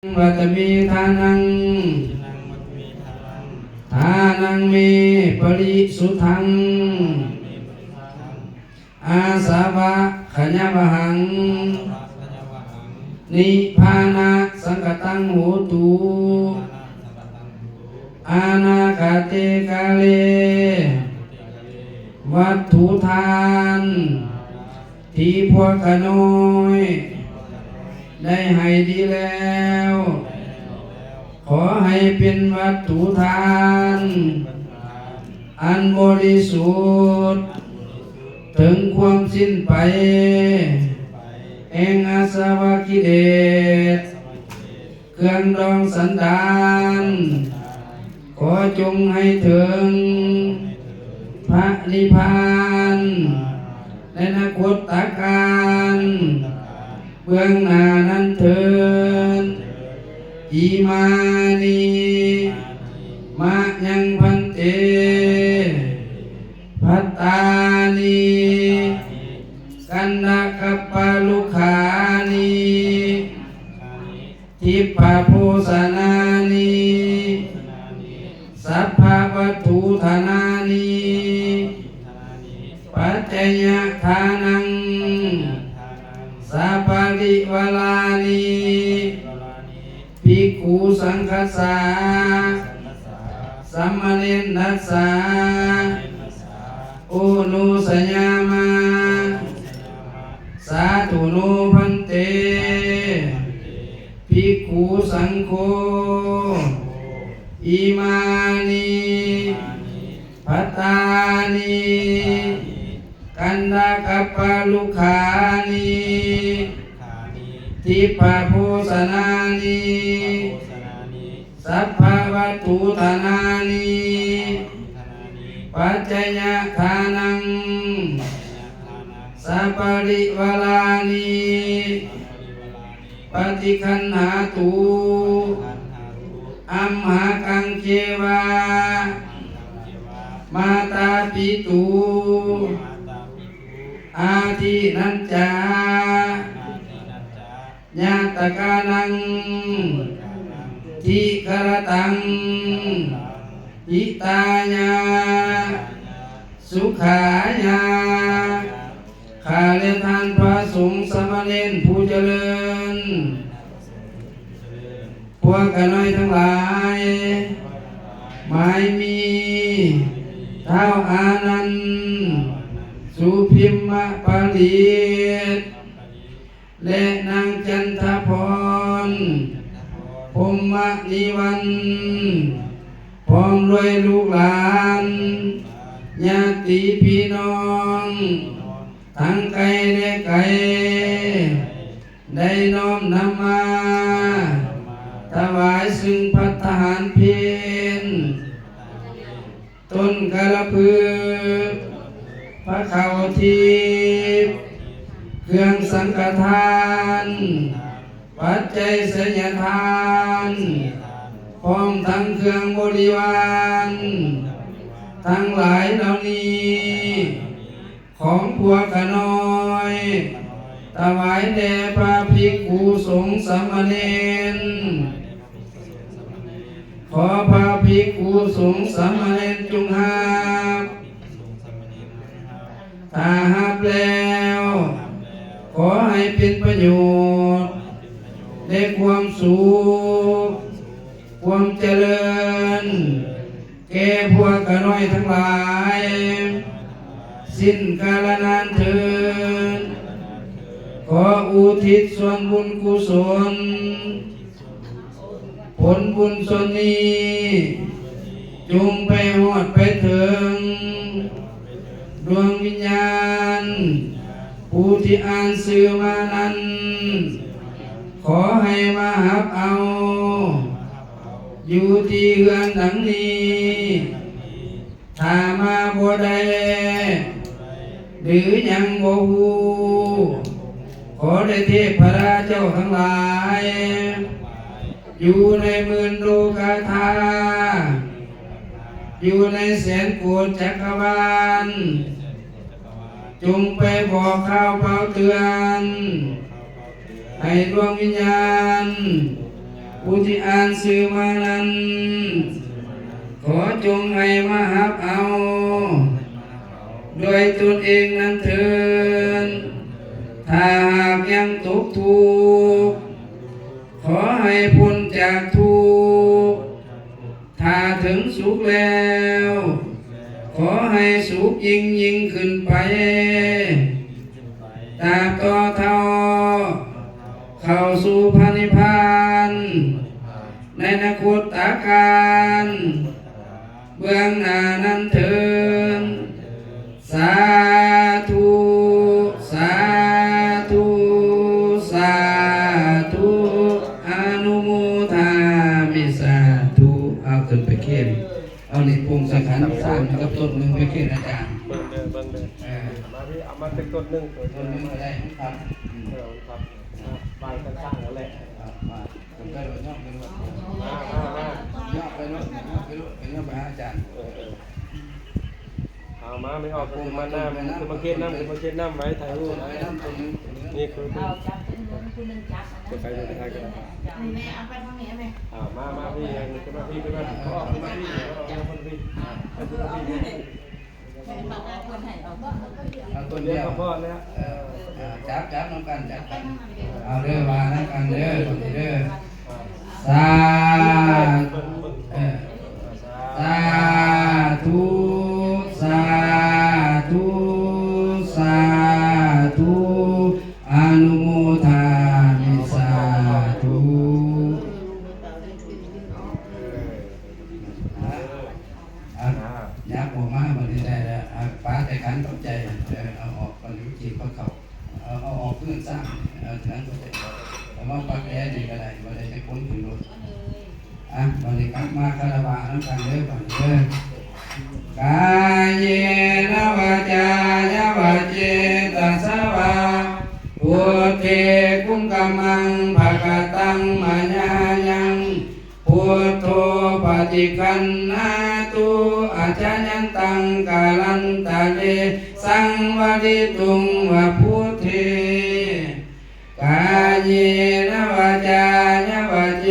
ວັດຕະເມທານັງ ທານັງເມປະລິສຸດທັງ ອາສະວະຂະຍະວະຫັງ ນິບພານະສັງຄະຕັງໂຫຕຸ ອະນາຄະເຕກາເລ ວັດຖຸທານ ທີ່ພວກຂ້ານ້ອຍໄດ້ໃຫ້ດີແລ້ວ ຂໍໃຫ້ເປັນວັດຖຸທານ ອັນບໍລິສຸດ ເຖິງຄວາມສິ້ນໄປ ແຫ່ງອາສະວະກິເລດ ເຄື່ອງດອງສັນດານ ຂໍຈົ່ງໃຫ້ເຖິງພະນິບພານ ໃນອະນາຄົດຕະການເບື້ອງໜ້ານັ້ນເທີນ. ອິມານິ ມະຍັງ ພັນເຕ ພັດຕານິ ກັນດະກັບປະລຸກຂານິ ທິບພະໂພຊະນານິ ສັບພະວັດຖຸທານານິ ປັດໄຈຍະທານັງ ສະປະລິວາລານິ ພິກຂຸສັງຄັດສາ ສາມະເນນນະສາ ໂອໂນຊະຍາມາ ສາທຸໂນ ພັນເຕ ພິກຂຸສັງໂຄ ອິມານິ ພັດຕານິ ກັນດະກັບປະລຸກຂານິ ທິບພະໂພຊະນານິ ສັບພະວັດຖຸທານານິ ປັດໄຈຍະທານັງ ສະປະລິວາລານິ ປະຕິຄັນຫາຕຸ ອັມຫາກັງເຄວາ ມາຕາປິຕຸ ອາທິນັນຈາ ຍາດຕະການັງ ທິກະລະຕັງ ຫິຕາຍາ ສຸຂາຍາ ຂ້າແລະທ່ານພະສົງສາມະເນນຜູ້ຈະເລີນ ພວກຂ້ານ້ອຍທັງຫຼາຍ ໝາຍມີທ້າວອານັນ ສຸພິມມະປະດິດ ແລະ ນາງຈັນທະພອນ ພົມມະນິວັນ ພ້ອມດ້ວຍລູກຫຼານ ຍາດຕິພີ່ນ້ອງ ທັງໃກ້ແລະໄກ ໄດ້ນ້ອມນຳມາ ຖວາຍຊຶ່ງພັດຕາຫານເພນ ຕົ້ນກາລະພຶກ ພະເຂົ້າທິບ ເຄື່ອງສັງຄະທານ ປັດໄຈໄສຍະທານ ພ້ອມທັງເຄື່ອງບໍລິວານ ທັງຫຼາຍເຫຼົ່ານີ້ ຂອງພວກຂ້ານ້ອຍ ຖວາຍແດ່ພະພິກຂຸສົງສາມະເນນ ຂໍພະພິກຂຸສົງສາມະເນນຈົ່ງຮັບ ຖ້າຮັບແລ້ວ ຂໍໃຫ້ເປັນປະໂຫຍດ ແລະ ຄວາມສຸກ ຄວາມຈະເລີນ ແກ່ພວກຂ້ານ້ອຍທັງຫຼາຍ ສິ້ນກາລະນານເທີນ. ຂໍອຸທິດສ່ວນບຸນກຸສົນ ຜົນບຸນສ່ວນນີ້ ຈົ່ງໄປຮອດໄປເຖິງ ດວງວິນຍານ ຜູ້ທີ່ອ່ານຊື່ມານັ້ນ ຂໍໃຫ້ມາຮັບເອົາ ຢູ່ທີ່ເຮືອນຫຼັງນີ້ ຖ້າມາບໍ່ໄດ້ ຫຼື ຍັງບໍ່ຮູ້ ຂໍໄດ້ເທບພະລາເຈົ້າທັງຫຼາຍ ຢູ່ໃນໝື່ນໂລກະທາ ຢູ່ໃນແສນໂກດຈັກກະວານ ຈົ່ງໄປບອກຂ່າວເປົ່າເຕືອນ ໃຫ້ດວງວິນຍານ ຜູ້ທີ່ອ່ານຊື່ມານັ້ນ ຂໍຈົ່ງໃຫ້ມາຮັບເອົາດ້ວຍຕົນເອງນັ້ນເທີນ. ຖ້າຫາກຍັງຕົກທຸກ ຂໍໃຫ້ພົ້ນຈາກທຸກ. ຖ້າເຖິງສຸກແລ້ວ ຂໍໃຫ້ສຸກຍິ່ງໆຂຶ້ນໄປ ຕາບຕໍ່ເທົ່າເຂົ້າສູ່ພະນິບພານ ໃນອະນາຄົດຕະການເບື້ອງໜ້ານັ້ນເທີນ. ສາທຸ ສາທຸ ສາທຸ ອະນຸໂມທາມິ ສາທຸ. ເອົາ ຂຶ້ນໄປເຄນ ເອົານີ້ ພົງສະຂັນ ສາມກັບຕົ້ນໜຶ່ງ ໄປເຄນອາຈານ ເບິ່ງເດີ ເບິ່ງເດີ ເອີ ມາພີ່ ເອົາມາຈັກຕົ້ນໜຶ່ງ ຕົ້ນໜຶ່ງກໍໄດ້ ມັນພັດ ເອີ ມັນພັດ ອ່າ ວາງຂ້າງໆ ນັ້ນແຫຼະ ອ່າ ມາ ມາ ມາ ຍອກໄປໂລດ ຍອກໄປໂລດ ໄປຍອກໄປຫາອາຈານ ເອີ ເອີ ເອົາມາ ແມ່ອອກ ຂຶ້ນມານຳ ຂຶ້ນມາເຄນນຳ ຂຶ້ນມາເຄນນຳ ໄວ້ຖ່າຍຮູບ ນີ້ຄື ເອົາຈັບເປັນໝູ່ ຜູ້ໜຶ່ງຈັບ ໄປ ໄປ ໄປ ໄປ ແມ່ເອົາໄປທາງນີ້ແມ່ ເອົາມາ ມາພີ່ ຂຶ້ນມາພີ່ ຂຶ້ນມາ ອອກ ຂຶ້ນມາພີ່ ອອກ ຂຶ້ນມາພີ່ ເອົາຕົ້ນດຽວ ເອົາຕົ້ນດຽວກໍພໍແລ້ວ ເອີ ຈັບ ຈັບນຳກັນ ຈັບກັນ ເອົາເດີ ວ່ານຳກັນເດີ ບັດນີ້ເດີ ສາ ເອີ ສາທຸ ສາທຸ ສາທຸ ອະນຸໂມທາມິ ສາທຸ. ອ່ະ ອ່ະ ຍັບອອກມາບັດນີ້ໄດ້ແລ້ວ ອ່ະ ປາແຕ່ຂັນປັດໄຈ ເອີ ເອົາອອກ ບັດນີ້ມັນຊິເຂົ້າ ເອົາ ເອົາອອກເພື່ອສ້າງ ເອົາຖັງໄປ ເອົາມາປັກແດນີ້ກໍໄດ້ ບໍ່ໄດ້ຈັກຄົນຂຶ້ນລົດ ອ່ະ ບັດນີ້ກັບມາຄາລະວະນຳກັນເດີ ບັດນີ້ເດີ ກາເຍນະວາຈາຍະວະເຈຕະສະວາ ພຸດເທກຸງກະມັງພະຄະຕັງມະຍາຍັງ ພຸດໂທປະຕິຄັນນາຕຸ ອາຈາຍັນຕັງກາລັນຕະເລ ສັງວະລິຕຸງວະພຸດເທ ກາເຍນະວາຈາຍະວະເຈ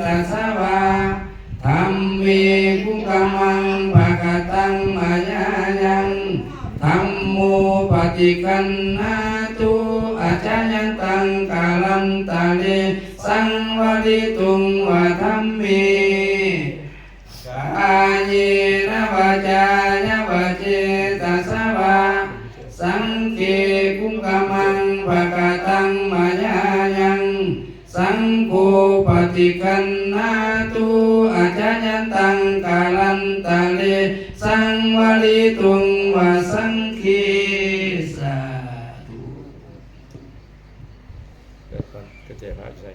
ຕະສະວາ ທຳເມກຸງກະມັງພະຄະຕັງມະຍາຍັງ ທຳໂມປະຕິຄັນນາຕຸ ອາຈາຍັນຕັງກາລັນຕະເລ ສັງວະລິຕຸງວະທຳເມ ກາເຍນະວາຈາຍະວະເຈຕະສະວາ ສັງເຄກຸງກະມັງພະຄະຕັງມະຍາຍັງ ສັງໂຄປະຕິຄັນນາຕຸ ອາຈາຍັນຕັງກາລັນຕະເລ ສັງວະລິຕຸງວະສັງເຄ ສາທຸ. ເດີກ່ອນ ກະແຈພະຢູ່ໃສ?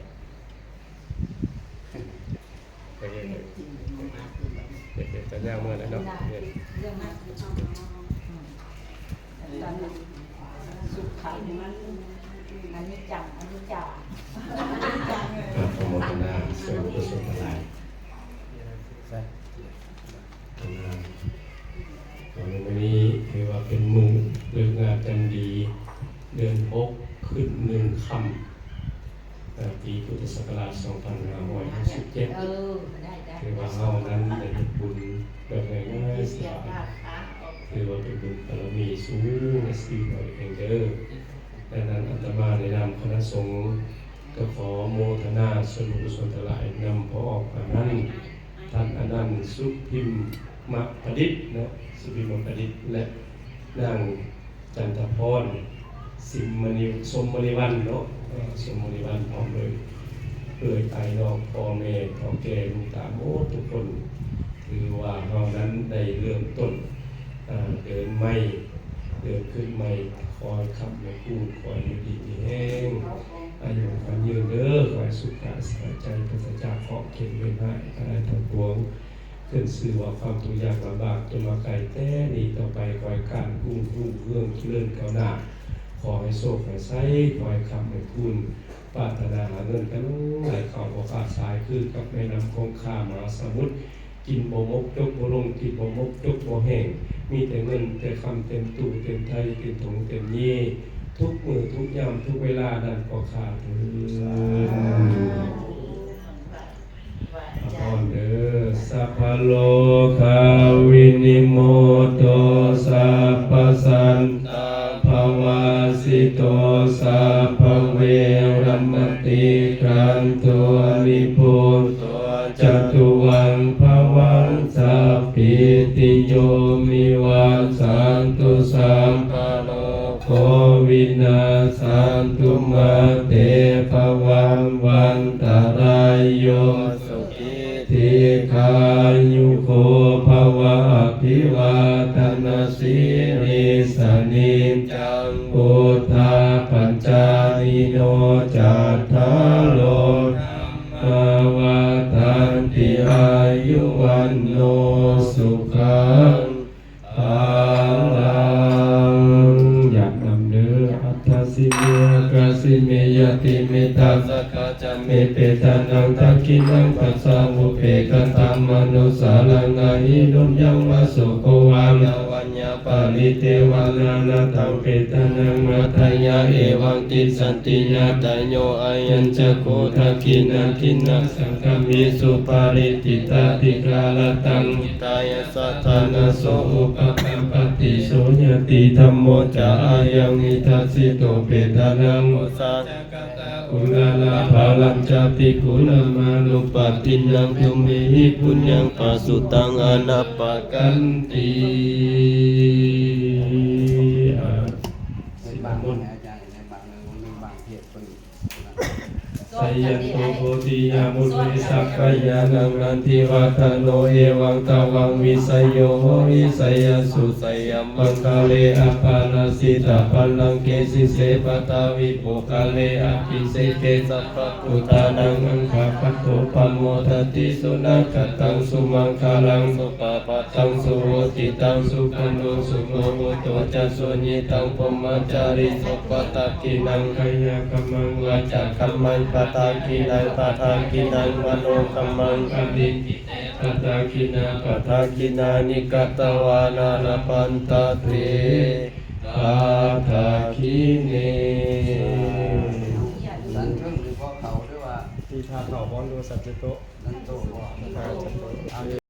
ໂອເຄ ໂອເຄ ໂອເຄ ຈະຍ່າງເມືອແລ້ວເນາະ ໂອເຄ ສຸຂັງ ອະນິດຈັງ ອະນິດຈາ ກາບອະນຸໂມທະນາສ່ວນກຸສົນທັງຫຼາຍ. ໃນມື້ນີ້ຖືວ່າເປັນມື້ເລີກງາມຍາມດີ ເດືອນຫົກ ຂຶ້ນໜຶ່ງຄ່ຳ ເອີ ປີພຸດທະສັກກະລາດ ສອງພັນຫ້າຮ້ອຍຫົກສິບເຈັດ ຖືວ່າເຮົານັ້ນໄດ້ເຮັດບຸນແບບງ່າຍໆ ສະບາຍ ຖືວ່າເປັນບຸນບາລະມີສູງໃນຊີວິດເຮົາເອງເດີ. ດັ່ງນັ້ນ ອາດຕະມາໃນນາມຄະນະສົງ ກໍຂໍໂມທະນາສ່ວນບຸນກຸສົນທັງຫຼາຍນຳພໍ່ອອກປານນັ້ນ ທ່ານອະນັນ ສຸພິມມະປະດິດເນາະ ສຸພິມມະປະດິດ ແລະ ນາງ ຈັນທະພອນ ສິມມະນີ ສົມມະນີວັນເນາະ ເອີ ສົມມະນີວັນ ພ້ອມດ້ວຍເອື້ອຍອ້າຍນ້ອງ ພໍ່ແມ່ ເຖົ້າແກ່ ລຸງຕາ ໝົດທຸກຄົນ ຖືວ່າເຮົານັ້ນໄດ້ເລີ່ມຕົ້ນ ເອີ ເດືອນໃໝ່ ເດືອນຂຶ້ນໃໝ່ ຂໍໃຫ້ຄ້ຳໃຫ້ຄູນ ຂໍໃຫ້ຢູ່ດີມີແຮງ ອາຍຸໝັ້ນຂວັນຍືນເດີ ຂໍໃຫ້ສຸຂະສະບາຍໃຈ ປາສະຈາກເຄາະເຂັນເວນຮ້າຍທັງຫຼາຍທັງປວງ ຂຶ້ນຊື່ວ່າຄວາມທຸກຍາກລຳບາກ ຈົ່ງມາໄກແຕ່ນີ້ຕໍ່ໄປ ຂໍໃຫ້ການຮຸ່ງເຮືອງຈະເລີນກ້າວໜ້າ ຂໍໃຫ້ໂຊກໃຫ້ໄຊ ຂໍໃຫ້ຄ້ຳໃຫ້ຄູນ ປາດຖະໜາຫາເງິນກັນໄຫຼເຂົ້າບໍ່ຂາດສາຍ ຄືກັບແມ່ນ້ຳຄົງຄາມະຫາສະໝຸດ ກິນບໍ່ໝົດຈົກບໍ່ລົງ ກິນບໍ່ໝົດຈົກບໍ່ແຫ້ງ ມີແຕ່ເງິນແຕ່ຄຳເຕັມຕູ້ເຕັມໄຖ ເຕັມຖົງເຕັມເຍ ທຸກມື້ທຸກຍາມທຸກເວລານັ້ນກໍຂ້າເທີນ. ສາທຸ. ພະໂລກາວິນິໂມໂຕ ສັບພະສັນຕາພະວາສິໂຕ ສັບພະເວລະມະຕິກະໂຕ ນິບພຸດໂຕ ຈະຕຸວັງພະວັງ ສັບພີຕິໂຍ ວິວັດສັນຕຸ ສັບພະໂລໂກ ວິນັດສັນຕຸ ມາເຕພະວັງວັນຕະລາຍໂຍ ສຸຂີ ທີຄາຍຸໂກພະວະ ອະພິວາທະນະສີລິສະ ນິດຈັງ ພຸດທາ ປັດຈາຍິໂນ ຈັດຖາໂລ ທຳມາ ວັດທັນຕິ ອາຍຸ ວັນໂນ ສຸຂັງ ພະລັງ ຢາກນຳເດີ ອັດຖະສິເມ ອາກາສິເມ ຍະຕິເມ ຕາສະກະຈະເມ ເປຕານັງ ທັກຂິນັງ ປັດສະອຸເພກະຕັງ ມະນຸດສານັງ ອະຫິປຸນຍັງ ວາສຸໂກ ວາລະວັນຍາ ປະລິເທວະນາ ນະຕັງ ເປຕານັງ ມັດຖະຍາ ເອວັງ ຕິສສັນຕິ ຍາຕາໂຍ ອາຍັນຈັກຂຸ ທັກຂິນາທິນນະ ສັງຄະເມ ສຸປາຣິຕຕິຕາທິກາລະຕັງ ຫິຕາຍະ ສາທານະໂສ ອຸປະກັມປະຕິ ໂສຍະຕິ ທຳໂມ ຈະອາຍັງ ນິທັດສິໂຕ ເປຕານັງ ໂອສາ ຈັກກະຕາ ອຸລາລາ ພະລັນຈະ ພິກຂຸນາມານຸປັດຖິນນັງ ທຸເມຫິ ປຸນຍັງ ປະສຸຕັງ ອະນາປະກັນຕິ ອາ ສິບາມຸນ ໄຊຍັນໂຕ ໂພທິຍາ ມຸນີ ສັກກະຍານັງ ນັນທິວັດທະໂນ ເອວັງ ຕະວັງ ວິໄຊໂຍ ໂຫ ວິໄຊຍະສຸ ໄຊຍະມັງຄະເລ ອະພາລະສິຕະພາລັງເກ ສິເສ ປະທາວິປຸກຄະເລ ອະພິເສເກ ສັບພະພຸດທານັງ ອັງຄາກະໂຕ ປະໂມດທະຕິ ສຸນາກະຕັງ ສຸມັງຄະລັງ ສຸປະພາ ຕັງ ສຸຫຸຕິຕັງ ສຸຂະໂນ ສຸໂນໂຫຕຸ ຈະ ສຸນິທັງ ພົມມະຈາຣິສຸ ປັດຕະກິນນັງ ກາຍະກຳມັງ ວາຈາກຳມັງ ປັດຕະກິນນັງ ປັດຕະກິນນັງ ມະໂນກຳມັງ ປະນິທິເຕ ປັດຕະກິນາ ປັດຕະກິນານິ ກະຕະວານາ ລະພັນຕະເຕ ປັດຕະກິເນ ສັນເທິງຫຼືບໍ່ເຂົ້າ ຫຼືວ່າ ທີ່ຖ້າເຂົ້າ ບອນດູ ສັດຈິໂຕ ສັນໂຕບໍ່ ສາທຸ